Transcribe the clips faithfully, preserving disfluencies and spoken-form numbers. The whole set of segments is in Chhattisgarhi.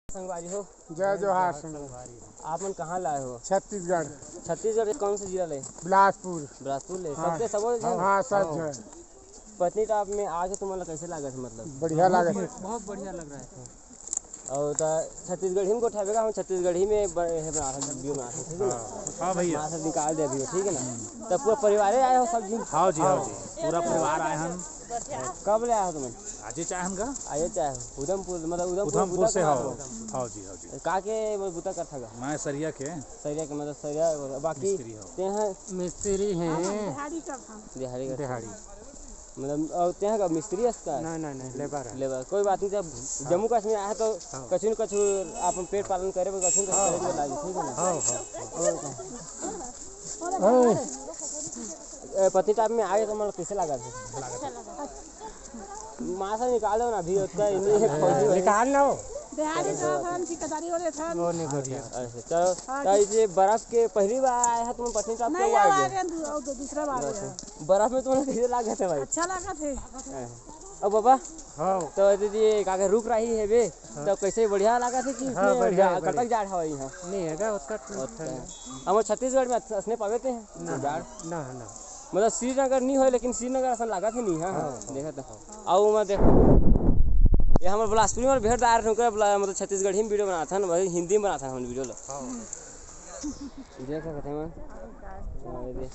संगवारी हो। जय जोहार संगवारी। आप मन कहाँ ले आए हो? छत्तीसगढ़। छत्तीसगढ़ के कौन से जिला ले? बिलासपुर। बिलासपुर ले। हाँ। सबके सबो झन? हाँ, सब झन। पत्नीटाप में आके तुमन ला कैसे लागत हे, मतलब? बढ़िया लागत हे। बहुत बढ़िया लग रहा है। अउ त छत्तीसगढ़ी में गोठियाबे गा, हम छत्तीसगढ़ी में ब-, हे बनाथन, video बनाथन, ठीक है ना? हाँ, हाँ भैया। माथा निकाल दे अभी, ठीक है ना? त पूरा परिवारे आए हो सब झन? हाँ जी, हाँ जी, पूरा परिवार आए हन। कब ले आए हो तुमन? आजे च आए हन गा। आजे च आए हो? उधमपुर, मतलब उधमपुर उधमपुर बुता से, कर हाँ। आए हो? हाँ जी, हाँ जी। का के वो बुता करथा गा? मैं सरिया के। सरिया के, मतलब सरिया, बाकी मिस्त्री हो। ते हैं? मिस्त्री हैं। दिहाड़ी करथन। दिहाड़ी करथन। दिहाड़ी। मतलब, अउ ते ह का मिस्त्री अस का? नहीं, नहीं, नहीं, labour है। Labour, कोई बात नहीं, जब जम्मू कश्मीर आए तो हाँ। कछु न कछु अपन पेट पालन करे बर कछु न कछु करे बर लागे, ठीक है ना? हाँ, हाँ। और का? ए, पत्नीटाप में आगे तो मन कैसे लगा थे? मासा निकालो ना अभी, उतना ही नहीं है, फौजी वाली। निकाल ना हो। दिहाड़ी करथन, ठेकेदारी वाले थन। वो नहीं बढ़िया। अच्छा, तो, हाँ, तो ये बर्फ के पहली बार आए हैं तुम पत्नीटाप में? नहीं, आए अब आ गए? गए, दू-, और दू-, दूसरा बार आए हैं। बर्फ में तुम्हें कैसे लागत है भाई? अच्छा लागत है। हाँ। अब बाबा, हाँ। तो दीदी, का के रुख राही हे बे, हाँ। तो कैसे बढ़िया लागत है कि हाँ, इसमें बढ़िया, जा-, बढ़िया। कतक जाड़ हवा यहाँ? नहीं है क्या, उसका ठीक अच्छा। है। हमर छत्तीसगढ़ में अस-, असने पावे ते हैं, ना, जाड़। ना, ना। मतलब श्रीनगर नहीं होय, लेकिन श्रीनगर असन लागत है नहीं, हाँ, हाँ। हाँ। देखत है। अउ मैं देखो, ये हमर बिलासपुरी में भेंट दार, मतलब छत्तीसगढ़ी में video बनाथन, वही हिंदी में बनाथन हमन video ला। हाँ। देख सकत हन। हाँ, ये देख।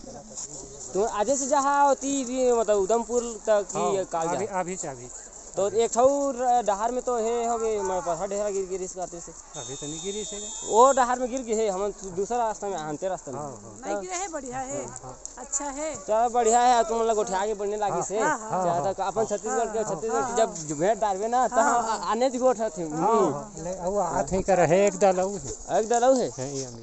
तो आजे से जहाँ होती भी, मतलब उधमपुर तक ही हाँ, काल अभी, जा। अभी से, अभी। तो एक ठौर डहार में तो हे हो गए, मैं पथरा ढेरा गिर गिरिस काते से। अभी तो नहीं गिरिस हे। वो डहार में गिर गए हे, हम दूसरा रास्ता में, आंते रास्ता में। हाँ, हाँ। नहीं गिरे हे, बढ़िया हे। हाँ, हाँ। अच्छा हे। चलो बढ़िया हे, तुम लोग गोठिया के बढ़ने लागी से। हाँ, हाँ, चाहे हाँ, तो अपन हाँ। छत्तीसगढ़ के, हाँ, छत्तीसगढ़ हाँ, के जब भेंट डारबे ना, तो हाँ, हम हाँ। आने दी गोठ हथिन। हाँ, हाँ। ले, वो आत ही कर हे, एक दल अउ हे। एक दल अउ हे? हाँ, ये अमीर।